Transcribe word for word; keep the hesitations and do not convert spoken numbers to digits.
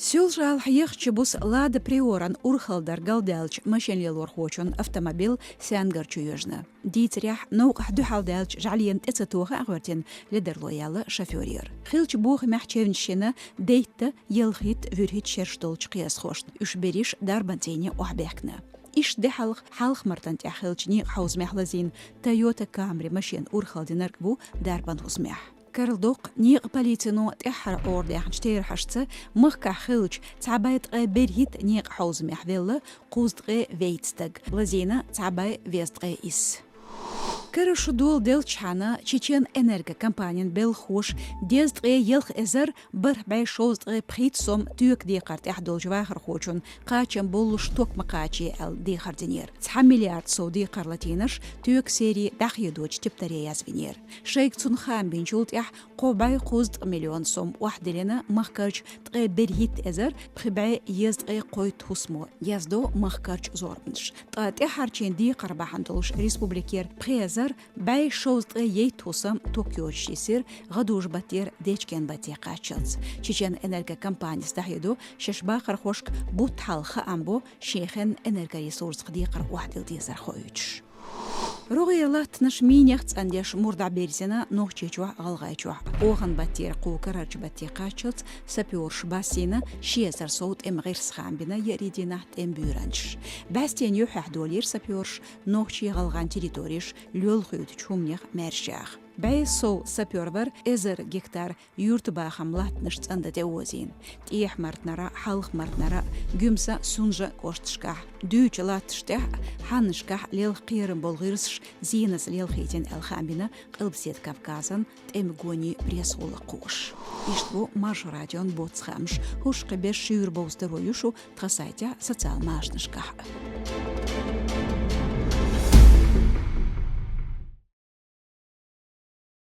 Цул жагӀал яхача буса Лада Приоран урхалдар галдаьлча машен лелорхочун автомобиль саьнгарчу йоьжна. Дийцарехь, новкъахь дуьхьал даьлча жӀаьлена тӀе ца тоха а гӀоьртина ледарло яьлла шофёрера. Хиллача бохамехь чевнаш йина дейтта, ялхитта, вуьрхӀитта шераш долчу кхиазхошна, уьш берриш дарбан цӀийне охьабаьхкина. Иштта де хьалха Хьалха-Мартан тӀехь хиллачу некъа хьовзамехь лазийна Toyota Camry машен урхалдинарг ву дарбан хӀусамехь. Карладоккху, некъа полицино тӀаьххьара арадаьхначу терахьашца, махкахь хиллачу цхьа бӀе ткъе берхӀитта некъа хьовзамехь велла кхузткъе вейтта стаг, лазийна цхьа бӀе везткъе исс. Карара шу доладелчхьана Чечен Энерго компанин белхахоша дезткъе ялх эзар бархӀ бӀе шовзткъе пхийтта сом тоька декхар тӀехь долчу вахархочун кхачам боллуш ток ма кхачий аьлла дехар динера. Цхьа миллиард сов декхар латийнарш тоька серий дӀахедочу тептаре язвинера. Шайга цунна хаам бинчул тӀаьхьа кхо бӀе кхузткъа миллион сом охьадиллина махкарчу ткъе берхӀитта эзар пхи бӀе езткъе кхойтта хӀусамо, яздо махкарчу зорбанаш. Ткъа тӀаьххьарчийн декхар бахьана долуш республикера пхи эзар бӀе шовзткъе ейтта хӀусам ток йоцуш йисира гӀадужу-баттера дечкен-батте кхаччалц. Чечен Энерго компанис дӀахьедо, шаьш бахархошка бутт хьалха хаам бо шен хенна энергоресурсах декхар охьадилла дезар хоуьйтуш. РогӀера латтанаш минех цӀандеш мурдаш берзина Нохчийчохь а, ГӀалгӀайчохь а. Оханан-баттера кху карарчу батте кхаччалц сапёраш басийна ши эзар сов тӀеман гӀирс хаам бина еарин дийнахь тӀеман буьйранчаша. БӀаьстенан юьххьехь долийра сапёраш нохчийн-гӀалгӀайн территореш лоьлхуьйтучу хӀуманех маьршаха. БӀе сов сапёр вара эзар гектар юьртабахаман латтанаш цӀандан тӀеозийна. ТӀехьа-Мартанара, Хьалха-Мартанара, Гуьмсан, Сунжа кӀошташкахь, дуьйцучу латташ тӀехь хьаннашкахь лелха кхерам болу гӀирсаш зенаца лелхийтина аьлла хаам бина Къилбаседа Кавказан тӀеман гонийн пресс-гӀуллакхоша. Иштта бу Маршо радион боцца хаамаш. ХӀорш кхин берш шуьйра бовза таро ю шу тхан сайтехь, социал машанашкахь а.